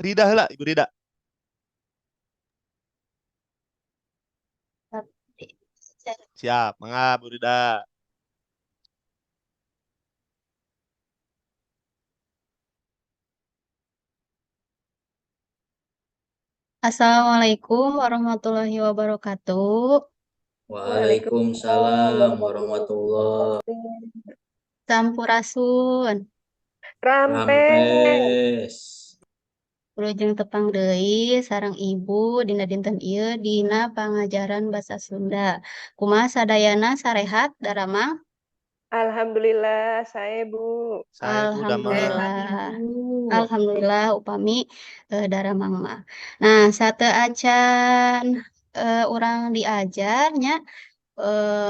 Rida heula, Ibu Rida. Siap, mangga Bu Rida. Assalamualaikum warahmatullahi wabarakatuh. Waalaikumsalam warahmatullahi. Sampurasun. Rampes. Rampes. Wilujeng tepang deui sareng Ibu dina dinten ieu dina pangajaran basa Sunda. Kumaha sadayana, sarehat daramang? Alhamdulillah, sae, Bu. Sae, Bu, damang. Alhamdulillah. Ibu. Alhamdulillah upami daramang mah. Nah, sateuacan urang diajar nya,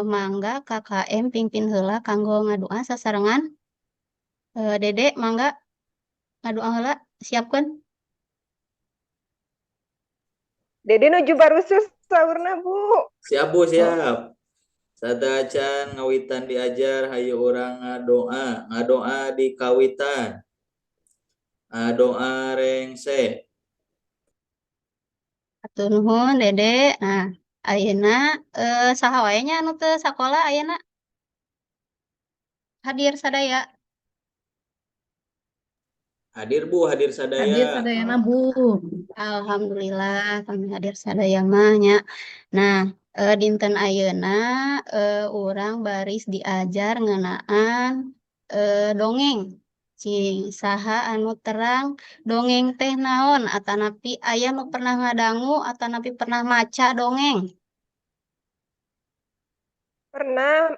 mangga KKM pimpin heula kanggo ngadoa sasarengan. Dede, mangga ngadoa heula, siapkeun. Dede nuju barusus saurna, Bu. Siap, Bu, siap. Sateuacan ngawitan diajar, hayu urang ngadoa, ngadoa di kawitan. Ngadoa rengse. Hatur nuhun, Dede. Nah, ayeuna saha wae nya anu teu sakola ayeuna? Hadir sadaya. Hadir, Bu, hadir sadaya. Hadir sadayana, Bu. Alhamdulillah kami hadir sadaya mah nya. Nah, dinten ayeuna urang baris diajar ngeunaan dongeng. Cing, saha anu terang dongeng teh naon, atanapi aya nu pernah ngadangu atanapi pernah maca dongeng? Pernah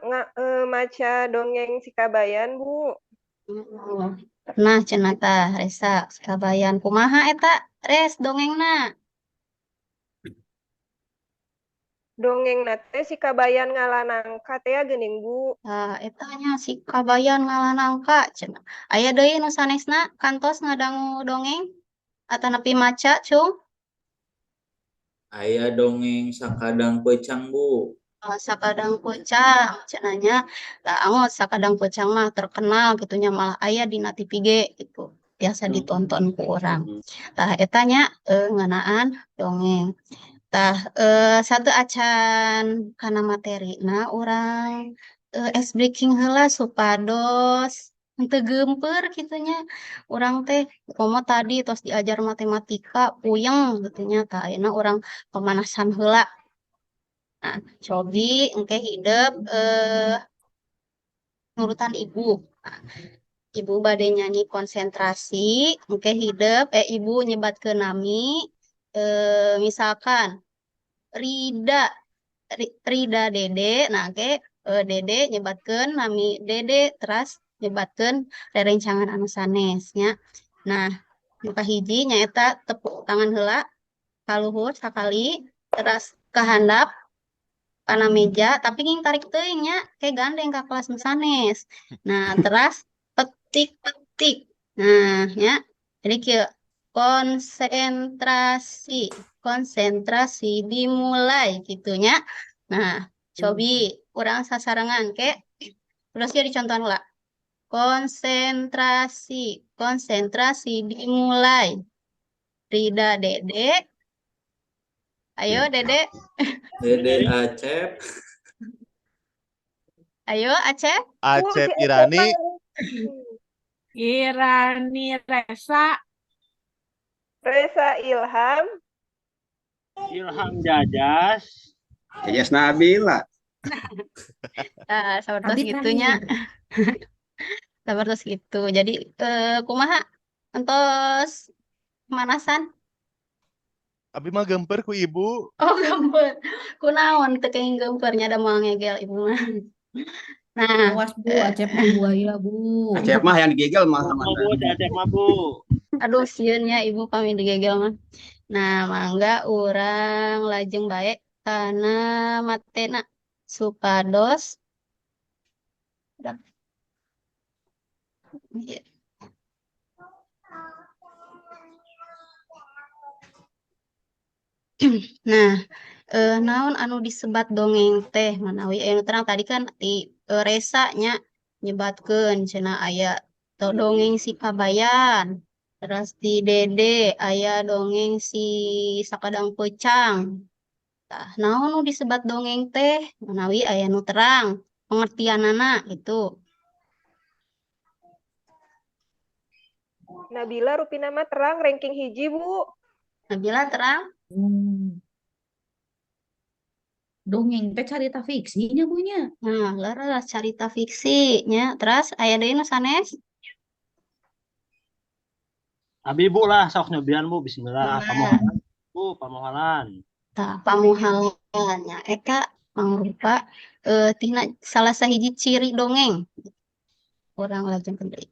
maca dongeng Si Kabayan, Bu. Oh, pernah cenah tah Resa Si Kabayan. Kumaha eta, Res, dongengna? Dongengna teh Si Kabayan ngala nangka teh geuning, Bu. Tah, eta nya Si Kabayan ngala nangka cenah. Aya deui nu sanesna kantos ngadangu dongeng atanapi maca, Cung? Aya dongeng Sakadang Peucang, Bu. Oh, Sakadang Peucang cenah nya. Tah, anggot Sakadang Peucang mah terkenal gitu nya, malah aya dina TV ge gitu. Biasa ditonton ku urang. Tah, eta nya ngeunaan dongeng. Tah, sateuacan kana materina, urang ice breaking heula supados henteu geumpeur kitu nya. Urang teh komo tadi tos diajar matematika puyeng gitu nya. Tah, ayeuna urang pemanasan heula. Nah, cobi engke hidep nurutan Ibu. Nah, Ibu bade nyanyi konsentrasi, engke hidep Ibu nyebatkeun nami, misalkan Rida, Rida Dede, nah engke Dede nyebatkeun nami Dede, teras nyebatkeun rerencangan anu sanes nya. Nah, nu kahiji nyaeta tepuk tangan heula kaluhur sakali, teras ka handap kana meja, tapi nging tarik teuing nya, ke gandeng ka kelas nu sanes. Nah, teras petik-petik. Nah, nya. Jadi kieu, konsentrasi, konsentrasi dimulai gitu nya. Nah, cobi urang sasarengan ke. Terus ieu dicontohan heula. Konsentrasi, konsentrasi dimulai. Rida Dede. Ayo, Dede. Dede Acep. Ayo, Acep. Acep Irani. Irani Resa. Resa Ilham. Ilham Jajas. Jajas Nabila. Nah, seperti Abi gitunya. Terakhir. Seperti gitu. Jadi kumaha entos pemanasan? Abi mah geumpeur ku Ibu. Oh, geumpeur. Kunaon teu kenging geumpeur nya, da moal ngegel Ibu mah. Nah, Awas, Bu, Acep mah buaya, Bu. Acep mah yang digegel mah sama. Bu, Acep mah, Bu. Aduh, sieun nya Ibu pami digegel mah. Nah, mangga urang lajeng bae kana matena supados. Iya. Nah, naon anu disebat dongeng teh manawi aya nu terang tadi kan di Resa nya nyebatkeun cenah aya dongeng Si Kabayan, Terus di Dede aya dongeng si Sakadang Peucang. Tah, naon nu disebat dongeng teh? Manawi aya nu terang pengertianana gitu. Nabila rupina mah terang ranking 1, Bu. Nabila terang? Dongeng teh carita fiksi nya, Bu, nya. Nah, leres carita fiksi nya. Terus aya deui nu sanes? Abi Bu lah sok nyobian Bu, bismillah. Nah. Pamohalan Bu, pamohalan. Tah, pamuhalan nya eta mangrupa tina salah sahiji ciri dongeng. Urang lajengkeun deui.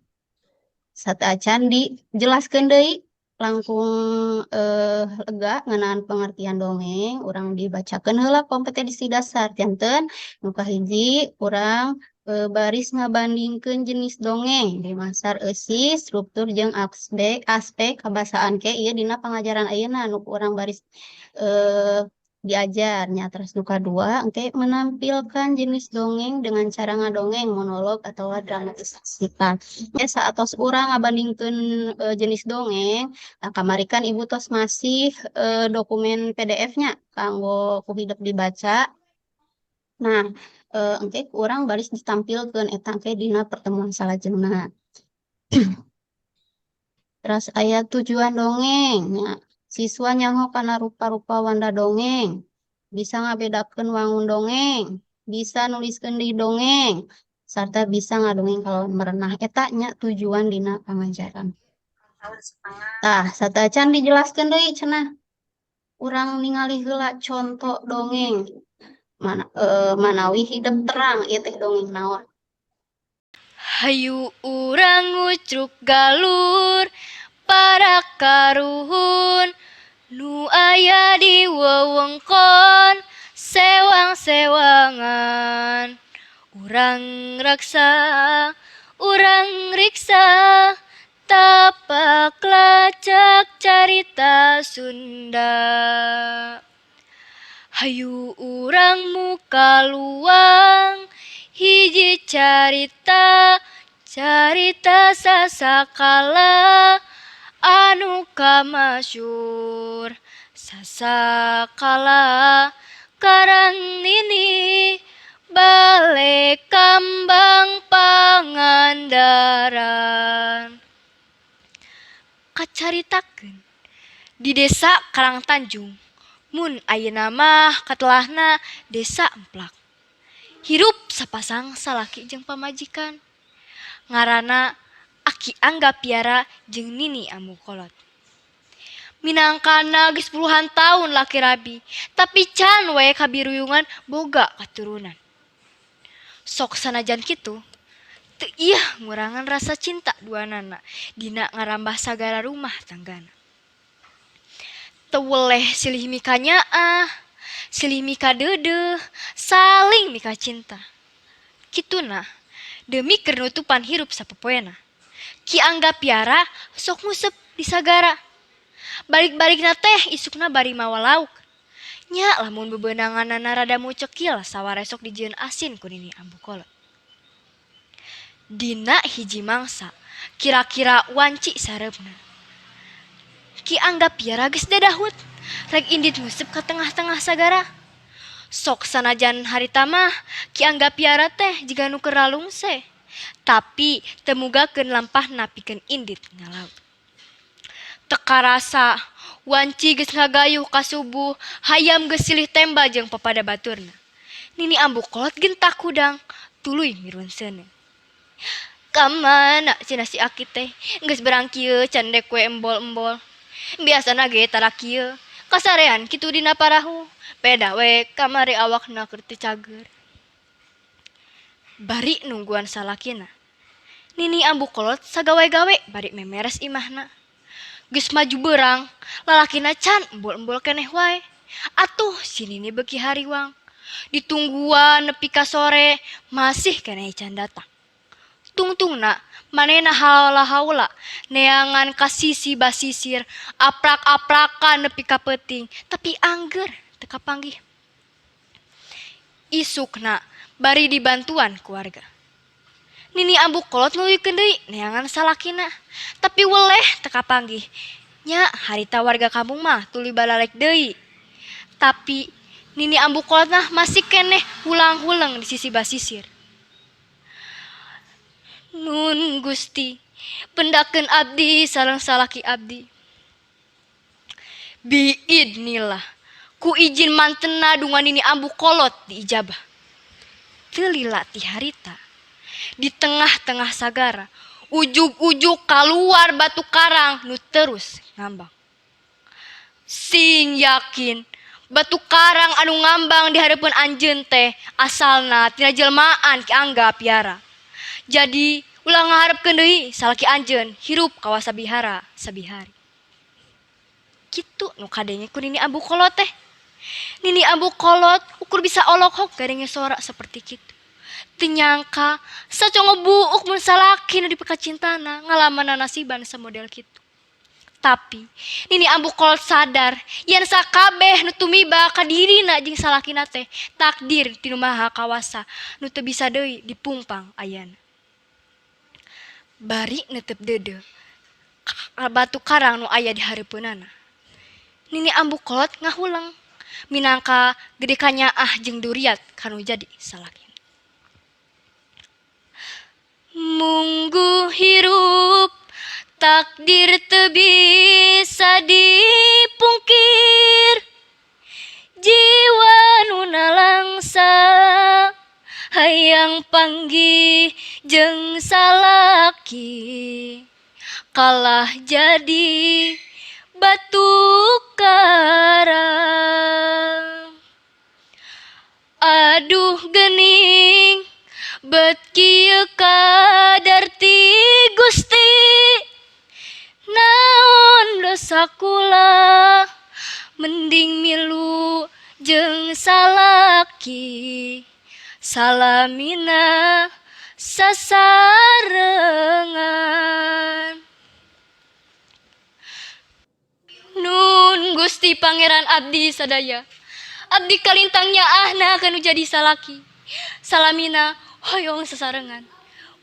Sateuacan dijelaskeun deui langkung lega ngeunaan pengertian dongeng, urang dibacakeun heula kompetensi dasar janten nu kahiji urang baris ngabandingkeun jenis dongeng dumasar eusi, struktur jeung aspek kabasaan ke ieu dina pangajaran ayeuna nu ku urang baris diajar nya. Terus nu kadua engke menampilkan jenis dongeng dengan cara ngadongeng monolog atau dramatisasi. Tah, ya saatos urang ngabandingkeun jenis dongeng, nah kamari kan ibu tos masih dokumen PDF-nya kanggo ku hidep dibaca. Nah, engke ku urang baris ditampilkeun eta engke dina pertemuan salajengna. Terus aya tujuan dongeng nya. Siswa nyaho kana rupa-rupa wanda dongeng, bisa ngabedakeun wangun dongeng, bisa nuliskeun di dongeng, sarta bisa ngadongeng kalawan merenah. Eta nya tujuan dina pangajaran. Tah, sateuacan dijelaskeun deui cenah. Urang ningali heula conto dongeng. Mana manawi hidep terang ieu teh dongeng naon. Hayu urang ngucruk galur para karuhun nu aya di wewengkon sewang-sewangan. Urang raksa, urang riksa, tapak lacak carita Sunda. Hayu urang muka luang hiji carita, carita sasakala anu kamasyur. Sasakala karang nini bale kambang Pangandaran. Kacaritakeun di desa Karang Tanjung, mun ayeuna mah katelahna Desa Emplak. Hirup sapasang salaki jeung pamajikan. Ngaranna Aki Angga Piara jeung Nini Ambu Kolot. Minangkana geus puluhan tahun laki rabi, tapi can we kabiruyungan boga katurunan. Sok sanajan kitu, teu iyeuh ngurangan rasa cinta duanana dina ngarambah sagara rumah tanggana. Teu weleh silih mikanyaah, silih mikadeudeuh, saling mikacinta. Kituna demi keur nutupan hirup sapopoena. Ki Angga Piara sok nguseup di sagara. Balik-balikna teh isukna bari mawa lauk. Nya lamun bebeunanganana rada mucekil sawaresok dijieun asin ku Nini Ambu Kolot. Dina hiji mangsa, kira-kira wanci sareupna. Ki Angga Piara geus dadahut, rek indit nguseup ka tengah-tengah sagara. Sok sanajan harita mah Ki Angga Piara teh jiga nu keur ralungse, tapi teu mugakeun lampahna pikeun indit ngalaut. Teu karasa wanci geus ngagayuh ka subuh, hayam geus silih temba jeung papada baturna. Nini Ambu Kolot gentak hudang, tuluy miruan seuneu. Ka mana cenah si Aki teh, geus berang kieu can dek we embol-embol. Biasana ge tara kieu, kasarean kitu dina parahu, peda we kamari awakna keur teu cager. Bari nungguan salakina, Nini Ambu Kolot sagawe-gawe bari memeres imahna. Geus maju beurang, lalakina can embol-embol keneh wae. Atuh si Nini beuki hariwang. Ditungguan nepi ka sore masih keneh can datang. Tungtungna manehna haula-haula neangan ka sisi basisir, aprak-aprakan nepi ka peuting, tapi angger teu kapanggih. Isukna bari dibantuan ku warga. Nini Ambu Kolot nuluykeun deui neangan salakina, tapi weleh teu kapanggih. Nya harita warga kampung mah tuluy balalek deui. Tapi Nini Ambu Kolot mah masih keneh hulang-huleng di sisi basisir. Nun Gusti, pendakeun abdi sareng salaki abdi. Biidnillah, ku izin mantena dungan Nini Ambu Kolot diijabah. Teu lila ti harita, di tengah-tengah sagara, ujug-ujug kaluar batu karang nu terus ngambang. Sing yakin, batu karang anu ngambang di hareupeun anjeun teh asalna tina jelmaan Ki Angga piara. Jadi ulah ngaharepkeun deui salaki anjeun hirup kawas sabihara sabihari. Kitu nu kadenge ku Nini Ambu Kolot teh. Nini Ambu Kolot ukur bisa ologhok gadenge sora seperti kitu. Teu nyangka sacongo buuk mun salaki nu dipikacintana ngalaman nasiban samodel kitu. Tapi Nini Ambu Kolot sadar yen sakabeh nu tumiba ka dirina jeung salakina teh takdir ti Nu Maha Kawasa nu teu bisa deui dipungpang ayana. Bari netep deudeuh ka batu karang nu aya di hareupeunana. Nini Ambu Kolot ngahuleng minangka gede kanyaah jeung duriat kanu jadi salakina. Munggu hirup takdir teu bisa dipungkir, jiwa nu nalangsa hayang panggih jeung salaki kalah jadi batu karang. Aduh geuning bet kieu kadar ti Gusti, naon dosa kula mending milu jeung salaki salamina sasarengan. Nun Gusti Pangeran abdi sadaya, abdi kalintang nyaahna kanu jadi salaki salamina hoyong sasarengan.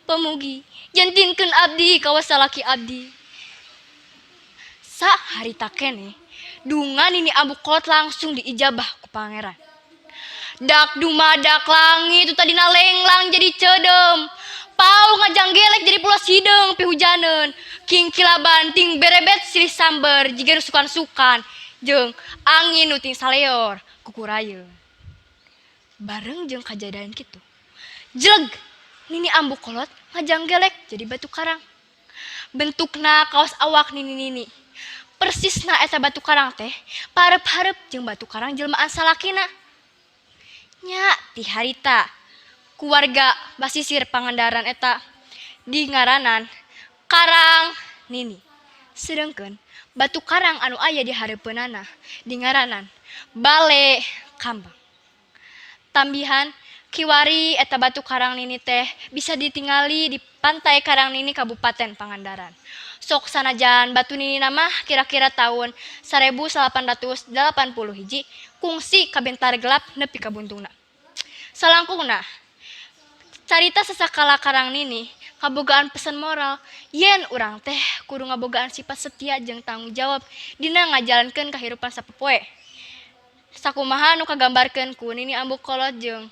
Pemugi jantinkeun abdi kawas salaki abdi. Saharita keneh dungan Nini Ambu Kolot langsung diijabah ku pangeran. Dak dumadak langit tu tadina lenglang jadi cedem. Pau ngajanggelek jadi pulas hideung pihujaneun. Kingkilaban ting berebet silih samber jiga nu sukan-sukan jeung angin nu ting saleor kukurayeun. Bareng jeung kajadian kitu, jleg Nini Ambu Kolot ngajanggelek jadi batu karang. Bentukna kaos awak nini-nini. Persisna eta batu karang teh pareup-hareup jeung batu karang jelmaan salakina. Nya ti harita keluarga basisir Pangandaran eta di ngaranan Karang Nini. Sedengkeun batu karang anu aya di hareupeunana di ngaranan Bale Kambang. Tambihan kiwari eta batu karang Nini teh bisa ditingali di Pantai Karang Nini Kabupaten Pangandaran. Sok sanajan batu Nini mah kira-kira tahun 1881 kungsi kabentar gelap nepi ka buntungna. Salangkungna carita sasakala Karang Nini kabogaan pesan moral yen urang teh kudu ngabogaan sifat setia jeung tanggung jawab dina ngajalankeun kahirupan sapopoe. Sakumaha nu kagambarkeun ku Nini Ambu Kolot jeung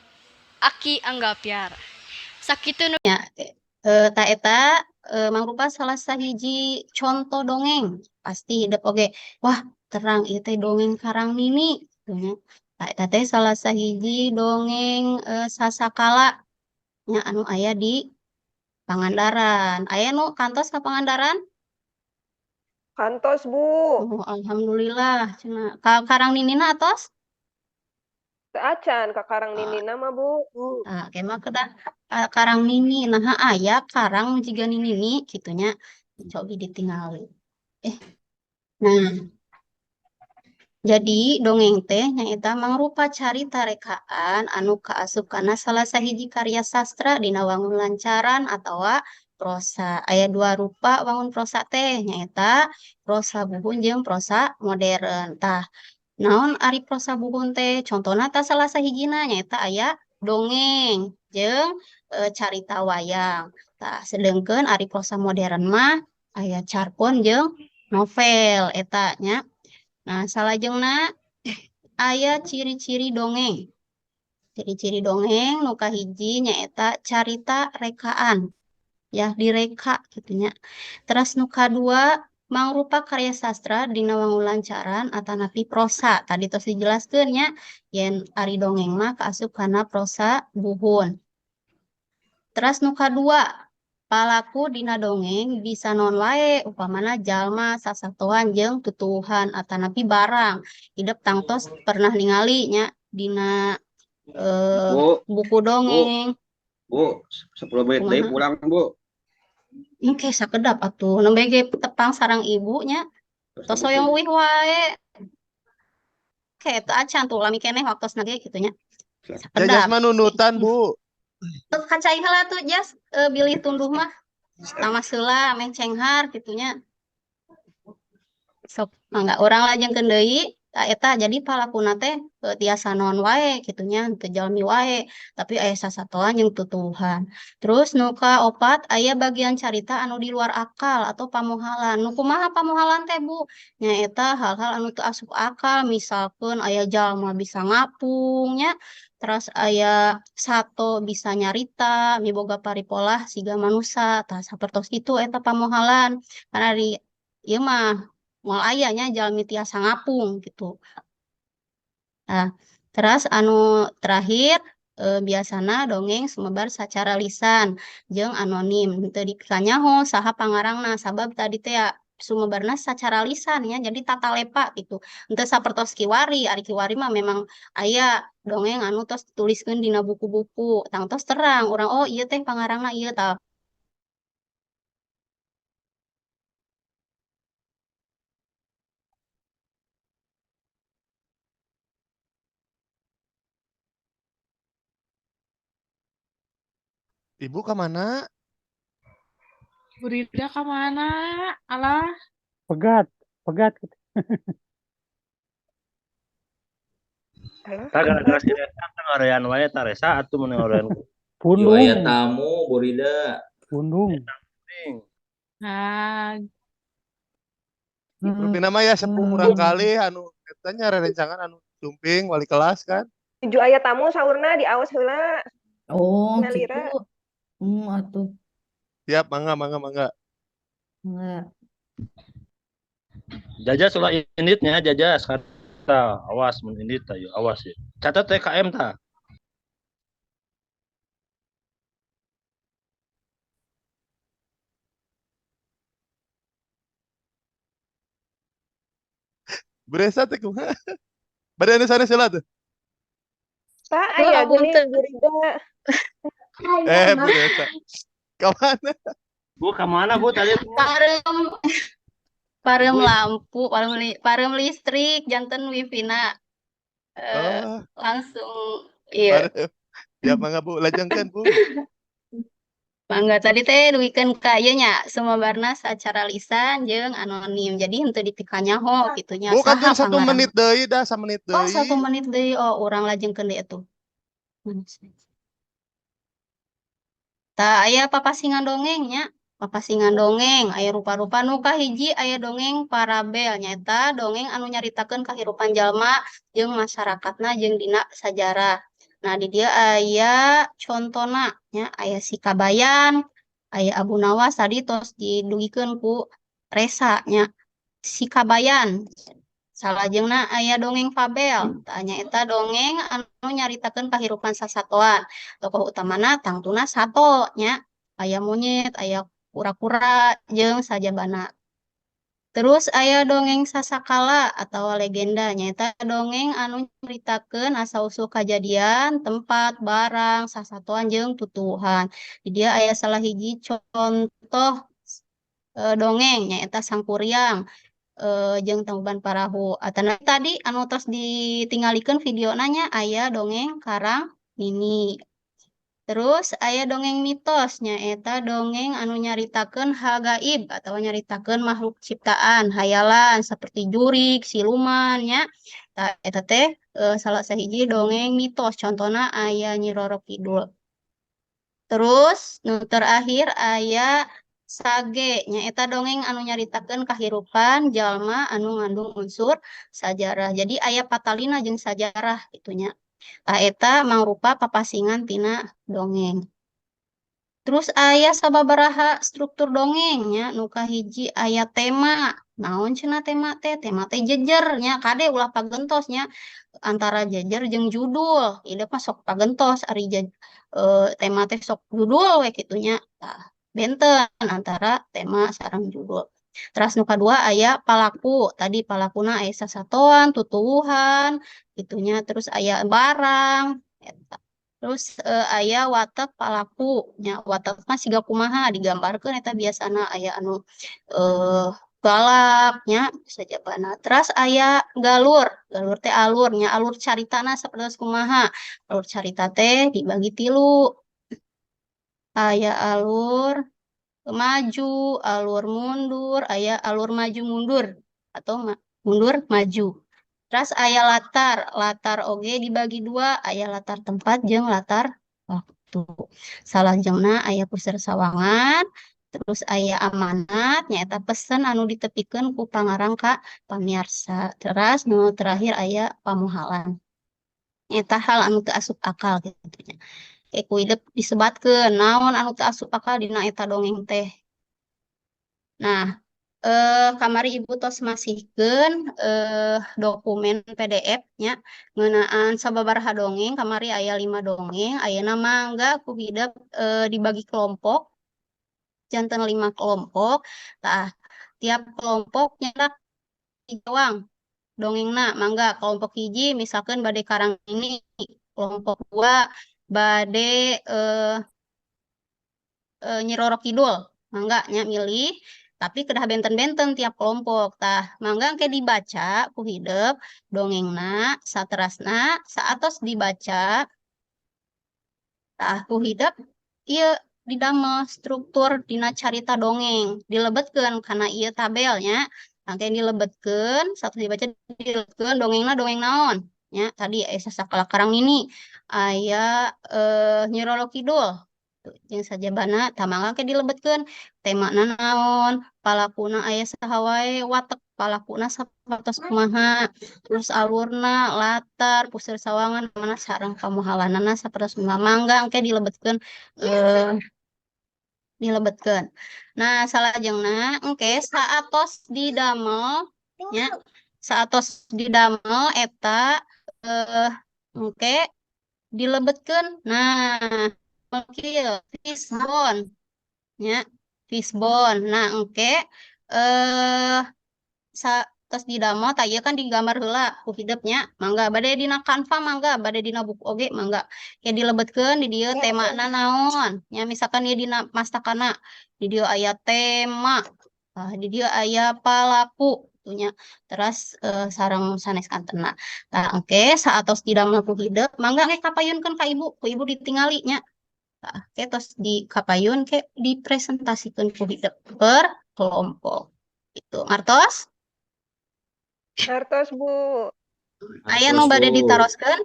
Aki Angga Piara. Sakitu nu Ya, ta eta mangrupa salah sahiji contoh dongeng pasti hidep oge. Wah, terang ieu teh dongeng Karang Nini kitu nya. Tah eta teh salah sahiji dongeng sasakala nya anu aya di Pangandaran. Aya nu kantos ka Pangandaran? Kantos, Bu. Oh, alhamdulillah cenah. Ka Karang Ninina atos? Teu acan ka Karang Ninina mah, Bu. Tah, ke mah kedah ka Karang Nini, naha aya karang jiga Nini kitu nya. Cobi ditingali. Nah, jadi dongeng teh nyaeta mangrupa carita rekaan anu kaasup kana salah sahiji karya sastra dina wangun lancaran atawa prosa. Aya dua rupa wangun prosa teh nyaeta prosa buhun jeung prosa modern. Tah, naon ari prosa buhun teh? Contona tah salah sahijina nyaeta aya dongeng jeung carita wayang. Tah, sedengkeun ari prosa modern mah aya carpon jeung novel eta nya. Nah, salajengna aya ciri-ciri dongeng. Ciri-ciri dongeng nu kahiji nyaeta carita rekaan. Ya, direka kitu nya. Teras nu kadua mangrupa karya sastra dina wangun lancaran atanapi prosa. Tadi tos dijelaskeun nya yen ari dongeng mah kaasup kana prosa buhun. Teras nu kadua, palaku dina dongeng bisa naon wae, upamana jalma, sasatoan jeung tutuwuhan atanapi barang. Hidep tangtos pernah ningali nya dina Bu, buku dongeng. Bu, 10 menit deui Kumaha? pulang, Bu. Engke sakedap atuh, nembe ge tepang sareng ibu nya. Tos hoyong uih wae. Ke eta acan tuh lami keneh waktosna ge kitu nya. Sakedap. Jajas mah nunutan, Bu. Tos kacai heula tuh jas bilih tunduh mah. Tamas heula meh cenghar kitu nya. Sok mangga urang lajengkeun deui. Tah eta jadi palakuna teh tiasa naon wae kitu nya, teu jalmi wae, tapi aya sasatoan jeung tutuwuhan. Terus nu kaopat aya bagian carita anu di luar akal atau pamohalan. Nu kumaha pamohalan teh, Bu? Nyaeta hal-hal anu teu asup akal, misalkeun aya jalma bisa ngapung nya, terus aya sato bisa nyarita, miboga paripolah siga manusa. Tah sapertos kitu eta pamohalan. Karena di ieu mah moal aya nya jalmi tiasa ngapung gitu. Nah, terus anu terakhir biasana dongeng sumebar sacara lisan jeung anonim. Teu dipikanyaho saha pangarangna sabab tadi teh ya sumebarna sacara lisan ya, jadi tata lepa gitu. Henteu sapertos kiwari, ari kiwari mah memang aya dongeng anu tos dituliskeun dina buku-buku, tangtos terang urang oh ieu teh pangarangna ieu tah. Ibu kemana? Bu Rida kemana? Alah. Pegat, pegat. Halo. Tah gara-gara si Resa teh ngorean wae tah Resa atuh mun ngorean. Pundung. Ieu aya tamu Bu Rida. Pundung. Nah, Rupina mah ya sepuh murang kali anu eta nya rerencangan anu sumping wali kelas kan. Tujuh aya tamu saurna diaos heula. Oh, Nyalira. gitu. Atuh. Siap, mangga mangga mangga. Enggak. Jajas ulah inditnya jajas kata awas mun indit ayo awas ya. Catat TKM tah. Bu Resa teh kumaha? Bade anu sanes heula tuh. Tah aya Oh, geuning punten. Bu Rida. Bu Resa. Kemana? Bu kemana Bu tadi? Parem parem lampu, parem listrik janten wifi-na. Oh. Langsung iya. Parem. Ya mangga Bu, lajengkeun Bu. Mangga tadi teh dugikeun ka ieu nya sumebarna sacara lisan jeung anonim. Jadi henteu dipikanyaho kitu nya Bu kan saha 1 pangarangna. menit deui dah, samenit Oh, deui. 1 menit deui. Oh, urang lajengkeun deui atuh. Tah aya papasingan dongeng nya. Papasingan dongeng aya rupa-rupa nu kahiji aya dongeng parabel nyaeta dongeng anu nyaritakeun kahirupan jalma jeung masyarakatna jeung dina sajarah. Nah, di dieu aya contona nya aya si Kabayan, aya Abu Nawas tadi tos didugikeun ku Resa nya. Si Kabayan salajengna aya dongeng fabel, tah nyaeta dongeng anu nyaritakeun kahirupan sasatoan. Tokoh utamana tangtuna sato nya, aya monyet, aya kura-kura jeung sajabana. Terus aya dongeng sasakala atau legenda nyaeta dongeng anu nyaritakeun asal-usul kajadian, tempat, barang, sasatoan jeung tutuwuhan. Di dieu aya salah hiji contoh dongeng nyaeta Sangkuriang jeung Tangkuban Parahu. Atana tadi anu tos ditinggalikeun videona nya aya dongeng Karang Nini. Terus aya dongeng mitos nyaeta dongeng anu nyaritakeun hal gaib atau nyaritakeun makhluk ciptaan, hayalan seperti jurik, siluman nya. Tah eta teh salah sahiji dongeng mitos contohna aya Nyi Roro Kidul. Terus nu terakhir aya sage, nyaeta dongeng anu nyaritakeun kahirupan jalma anu ngandung unsur sajarah. Jadi aya patalina jeung sajarah kitu nya. Tah eta mangrupa papasingan tina dongeng. Terus aya sababaraha struktur dongeng nya, nu kahiji aya tema. Naon cenah tema teh? Tema teh jejer nya, kade ulah pagentos nya antara jejer jeung judul. Ieu mah sok pagentos ari tema teh sok judul we kitu nya. Tah, benten antara tema sareng judul. Terus nu kadua aya palaku. Tadi palakuna aya sasatoan, tutuwuhan kitu nya, terus aya barang eta. Terus aya watek palaku nya, watek mah siga kumaha digambarkeun eta biasana aya anu galak nya sajabana. Terus aya galur, galur teh alur nya, alur caritana sapertos kumaha. Alur carita teh dibagi tilu. Aya alur maju, alur mundur, aya alur maju mundur atau mundur maju. Terus aya latar, latar oge dibagi dua, aya latar tempat jeung latar waktu. Salajengna aya puseur sawangan, terus aya amanat, nyaeta pesen anu ditepikeun ku pangarang ka pamiarsa. Terus nu terakhir aya pamuhalan. Nyaeta hal anu teu asup akal kitu nya. Ku hidep disebatkeun naon anu teu asup akal dina eta dongeng teh. Nah, kamari ibu tos masihkeun dokumen PDF nya ngeunaan sababaraha dongeng, kamari aya 5 dongeng, ayeuna mangga ku hidep dibagi kelompok, janten 5 kelompok. Tah, tiap kelompok nyetak jawang dongengna, mangga kelompok hiji misalkan bade karang ini, kelompok 2 bade Nyi Roro Kidul, mangga nya milih, tapi kedah benten-benten tiap kelompok. Tah, mangga engke dibaca ku hidep dongengna saterasna, saatos dibaca tah ku hidep ieu didamel struktur dina carita dongeng, dilebetkeun kana ieu tabelnya. Engke dilebetkeun, saatos dibaca dilebetkeun dongengna dongeng naon nya, tadi aya sasakala karang ini aya Nyi Roro Kidul jeung sajabana. Tah, mangga engke dilebetkeun temana naon, palakuna aya saha wae, watek palakuna sapertos kumaha, terus alurna, latar, puseur sawangan mana sareng pamuhalanana sapertos kumaha, mangga engke dilebetkeun dilebetkeun. Nah, salajengna engke saatos didamel nya, saatos didamel eta engke dilebetkeun. Nah, kieu fishbone nya, fishbone. Nah, engke tos didamel tah ieu kan digambar heula ku hidep nya, mangga bade dina Canva mangga, bade dina buku oge mangga. Ke dilebetkeun di dieu temana naon nya, misalkan ieu dina mastakana di dieu aya tema, tah di dieu aya palaku nya, terus sareng sanes kantena. Tah, engke saatos didamel ku hidep mangga engke kapayunkeun ka ibu, ku ibu ditingali nya. Tah, engke tos di kapayun ke dipresentasikeun ku hidep per kelompok. Itu ngartos? Ngartos, Bu. Aya nu bade ditaroskeun?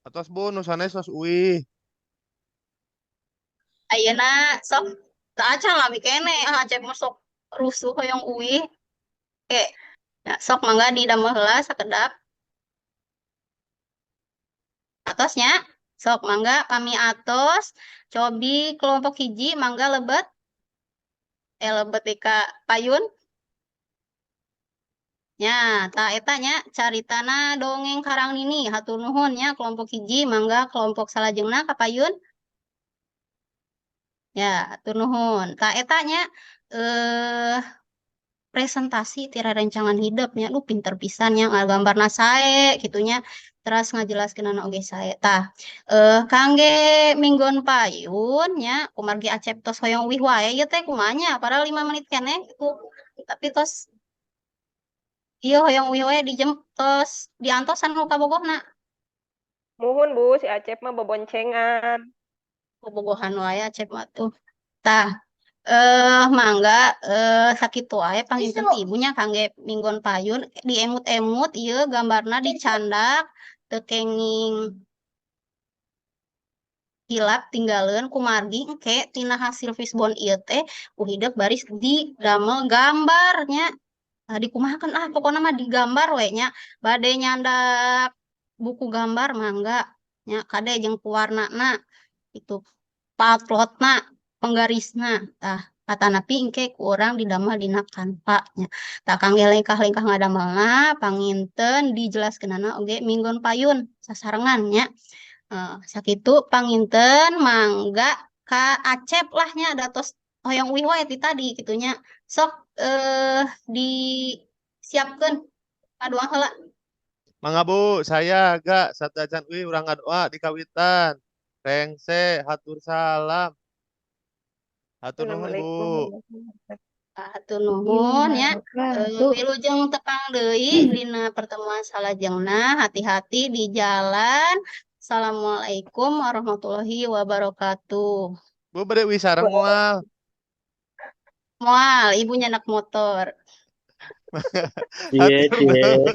Atos, Bu, nu sanes tos uih. Ayeuna sok teu acan lami keneh, ah Acep mah sok rusuh hoyong uih. Oke, ya, sok mangga didamel heula sakedap. Atosnya, sok mangga kami atos, cobi kelompok hiji mangga lebet. Lebet ka payun. Nya, tah eta nya caritana dongeng Karang Nini, hatur nuhun nya kelompok hiji, mangga kelompok salajengna ka payun. Ya, hatur nuhun. Tah eta nya presentasi ti rerencangan hidep nya, lu pinter pisan nya ngagambarna sae kitu nya, teras ngajelaskeunana oge sae. Tah, kangge minggon payun nya kumargi Acep tos hoyong uih wae ieu teh kumaha nya, padahal 5 menit keneh gitu. Tapi tos ieu hoyong uih wae tos diantosan nu kabogohna. Muhun, Bu, si Acep mah boboncengan. Bobogohan wae Acep mah tuh. Tah, mangga sakitu wae panginten ti ibu nya kangge minggon payun, diemut-emut ieu gambarna dicandak teu kenging. Hilap tinggaleun kumargi engke tina hasil fishbone ieu teh ku hidep baris didamel gambarnya. Nah, dikumahakeun ah pokona mah digambar we nya. Bade nyandak buku gambar mangga nya, kade jeung pewarnana itu, patlotna, penggarisna. Tah, atanapi engke ku urang didamel dina Canva nya. Tah, kangge lengkah-lengkah ngadamelna panginten dijelaskeunana oge minggon payun sasarengan nya. Sakitu panginten, mangga ka Acep lah nya, da tos hoyong uih wae ti tadi kitu nya. Sok disiapkeun kaduang heula. Mangga, Bu, saya agak satacan uih urang ngadoa di kawitan. Rengse, hatur salam. Hatur nuhun, Bu. Assalamualaikum. Hatur nuhun ya. Wabarakatuh. Wilujeng tepang deui dina pertemuan salajengna. Hati-hati di jalan. Assalamualaikum warahmatullahi wabarakatuh. Bu, bade uih sareng moal? Moal, ibu nyandak motor. Cie, Hatur cie. nuhun.